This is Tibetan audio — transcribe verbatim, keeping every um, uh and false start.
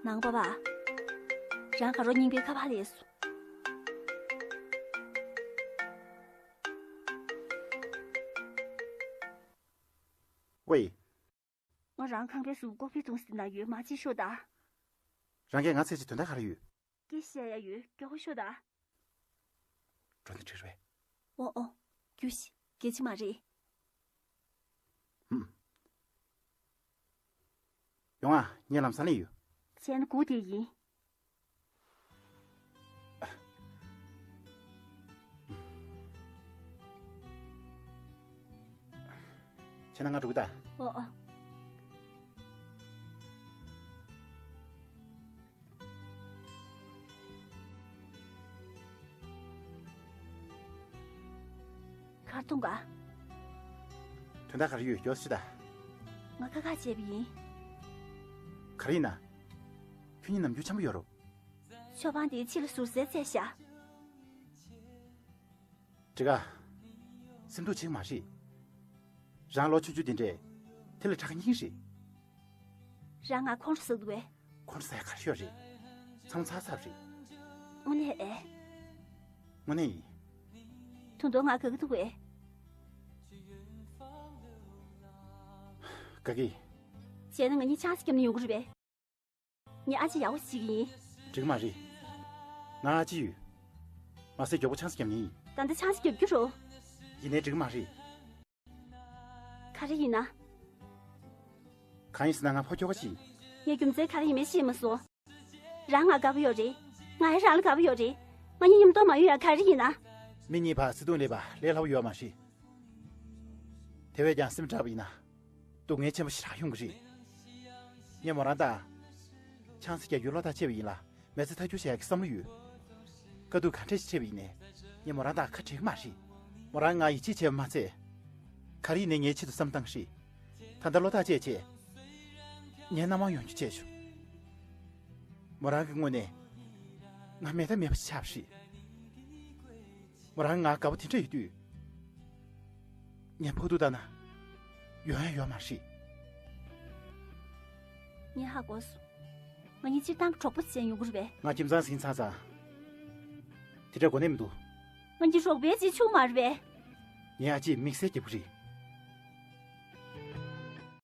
ནང་པ་པ། རང་ག་རོ་རྙིང་པའི་ཁ་པར་ལས་སུ། ཝེ། ང་རང་ཁང་པའི་ཟུར་ཀོ་ཕི་འཐུང་སྲིད་ན་ཡོད་མ་ཅི་ཤོད་ད། རང་གིས་ང་ཚེ་ཅི་དོན་དག་ག་རེ་ཡོད། སྐད་བཤད་ཡ་ཡོད་མགྱོགས་པོ་ཤོད་ད། འགྲོ་ནི་འགྲིག་རེད། ཨོ་ཨོ། རྒྱུ་ཞིག་གལ་ཆེ་མ་རེད། ཧུམ། ཡོང་ཨ། ངས་ལམ་སང་ལེན་ཡོད། བྱས་ན་སྒུག་བསྡད་ཡིན། བྱས་ན་ང་འགྲོ་གི་ད། ཨོ་ཨོ། གར་འཐུང་ག། དོན་དག་ག་རེ་ཡོད་མགྱོགས་ཤོད་ད། ང་ཁ་ཁ་བྱས་པ་ཡིན། ག་རེ་ཡིན་ན། ཁྱོད་གཉིས་ནམ་རྒྱུན་འཆམ་པོ་ཡོད་རོ། ཆོས་འབངས་དེའི་ཕྱི་ལ་ཟུར་ཟའི་རྩེ་ཤ། འགྲིག་ག། སེམས་སྡུག་བྱེད་མ་རེད། རང་ལོ་ཆུང་ཆུང་དེ་འདྲས། དེ་ལ་ཁྲག་སྙིང་རེད། རང་ང་ཁོང་ཁྲོ་ཟ་གི་འདུག་བས། ཁོང་ཁྲོ་ཟ་ཡ་ག་རེ་ཡོད་རེད། ཚང་མ་ཚར་ཚར་རེད། དངོས་གནས་ཨེ། དངོས་གནས་ཡིན། ད་དུང་ང་དགའ་གི་འདུག་བས། དགའ་གི། བྱས་ན་ང་གཉིས་ཆང་ས་བརྒྱབ་ན་ཡོང་གི་རེད་པས། ངས་ཨ་ཅེ་ཡག་པོ་ཤེས་ཀྱི་ཡིན། འགྲིག་མ་རེད། ང་ཨ་ཅེ་ཡོད། མ་ཟད་མགྱོགས་པོ་ཆང་ས་བརྒྱབ་ཉེན་ཡིན། ད་ལྟ་ཆང་ས་བརྒྱབ་རྒྱུ་རོ། ཡིན་ནའི་འགྲིག་མ་རེད། ག་རེ་ཡིན་ན། གང་ཡིན་ཟེར་ན་ང་ཕོ་ཁྱོ་ག་ཅིག་ཡིན། ངས་རྒྱུ་མཚན་ག་རེ་ཡིན་མིན་ཤེས་མ་སོང་། རང་ང་དགའ་པོ་ཡོད་རེད། ང་ཡང་རང་ལ་དགའ་པོ་ཡོད་རེད། ང་གཉིས་མཉམ་དུ་མ་ཡོང་ཡ་ག་རེ་ཡིན་ན། མི་གཉིས་བར་བརྩེ་དུང་སླེབས་པ་ལས་སླ་པོ་ཡོད་མ་རེད། དེ་བས་ཀྱང་སེམས་དྲག་པ་ཡིན་ན། སྡུག་བསྔལ་ཆེན་པོ་ཞེ་དྲག་ཡོང་གི་རེད། ངས་མོ་རང་དང་། ཆང་ས་རྒྱག་རྒྱུའི་བློ་ཐག་བཅད་པ་ཡིན་ལ། མི་ཚེ་མཐའ་འཁྱོལ་བྱེད་ཡག་གི་བསམ་བློ་ཡོད། དཀའ་སྡུག་ག་འདྲས་ཤིག་འཕྲད་པ་ཡིན་ནའི། ངས་མོ་རང་དང་ཁ་བྲལ་གི་མ་རེད། མོ་རང་ང་ཡིད་ཆེས་བྱས་པ་མ་ཚད། ག་རེ་ཡིན་ནའི་ངའི་ཆེད་དུ་བསམ་བཏང་གི་རེད། ད་ལྟ་བློ་ཐག་བཅད་བྱས། ངའི་སྣང་བ་ཡོང་རྒྱུ་བྱས་བྱུང་། མོ་རང་གི་ངོས་ནས། ང་མེད་ཐབས་མེད་པ་ཞིག་ཆགས་པ་རེད། མོ་རང་ང་དགའ་པོ་དེ་འདྲ་ཡོད་དུས། ངས་ཕོག་ཐུག་བཏང་ན། ཡོང་ཡ་ཡོད་མ་རེད། ངས་ཧ་གོ་སོང་། ང་གཉིས་སྤྱིར་བཏང་གི་གྲོགས་པོ་བྱས་ཡོང་གི་རེད་པས། ང་ཁྱིམ་ཚང་ཟིན་ཚང་ཚང་། དེ་འདྲ་གོ་གནས་མི་འདུག་ང་གཉིས་གྲོགས་པོའི་རྗེས་ཆུང་མ་རེད་པས། ངའི་ཨ་ཅེས་དམིགས་བསལ་རྒྱབ་ཀྱི་རེད།